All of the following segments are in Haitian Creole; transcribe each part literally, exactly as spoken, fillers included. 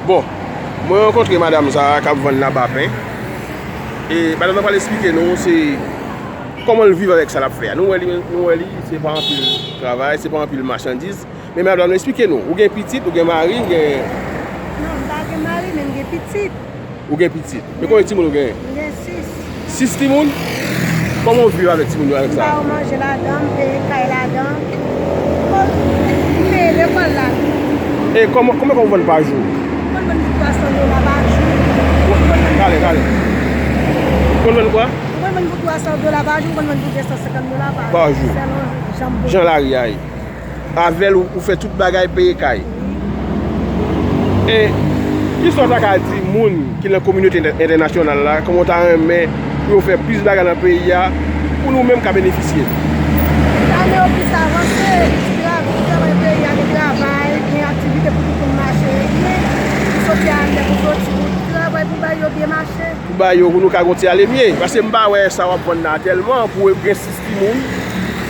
Bon, mwen rankontre madanm sa a k ap vann labapen. E madanm nan pral esplike nou se kòman l viv avèk sa l ap fè a. Nou wè li, nou wè li, se pa anpil travay, se pa anpil machandiz. Men madanm, esplike nou. Ou gen pitit, ou gen mari, ou gen... Non, m pa gen mari, men m gen pitit. Ou gen pitit. Men konbyen timoun ou genyen? M gen sis. Sis timoun? Kòman w viv avèk timoun yo avèk sa? M ba yo manje ladan, m peye kay ladan. M peye lekòl la. E kòman, kòman w vann pa jou? M konn vann pou twa san dola pa jou. Talè, talè. Ou konn vann kwa? M konn vann pou twa san dola pa jou, m konn vann pou de san senkant dola pa jou. Pa jou. Selon jan m... Jan lari a ye. Avè l, ou, ou fè tout bagay, peye kay. E kisa w ta ka di moun ki nan kominote entè-, entènasyonal la, kòman w ta renmen pou yo fè plis bagay nan peyi a, pou nou menm ka benefisye? Ane yo plis avanse, ti travay, ti travay peyi a, gen travay, gen aktivite pou tout moun mache, gen soti a anndan pou soti, pou travay pou bay yo byen mache. Pou bay yo, pou nou ka gon ti ale mye. Paske m pa wè sa w ap vann la tèlman, pou gen sis timoun,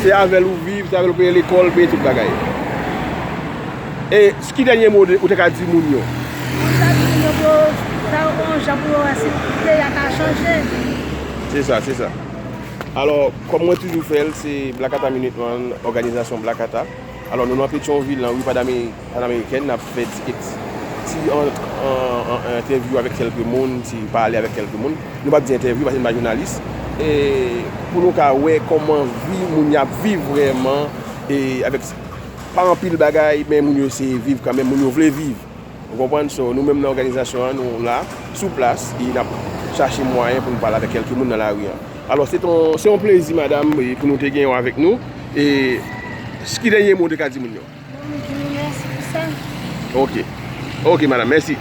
se avè l ou viv, se avè l ou peye lekòl, peye tout bagay. E ki dènye mo de, ou te ka di moun yo? Mwen ta di moun yo pou yo ta yon jan pou yo wè si peyi a ka chanje. Se sa, se sa. Alò, kòm mwen toujou fè l, se Black Ata Minuteman, òganizasyon Black Ata. Alò, nou nan Petyonvil, nan ri Panameri-, Panamerikèn, n ap fè ti, ti, ti an, an, an entèvyou avèk kèlke moun, ti pale avèk kèlke moun. Nou p ap di entèvyou, paske n pa jounalis. E pou nou ka wè kòman vi moun y ap viv vrèman, e avèk pa anpil bagay, men moun yo eseye viv kanmenm, moun yo vle viv. Ou konprann? So, nou menm nan òganizasyon an, nou la, sou plas, e n ap chache mwayen pou nou pale avèk kèlke moun nan lari an. Alò, se ton, se yon plezi, madanm, e pou nou te gen w avèk nou. E ki dènye mo w te ka di moun yo? Bon, m di nou mèsi pou sa. Ok. Ok, madanm, mèsi.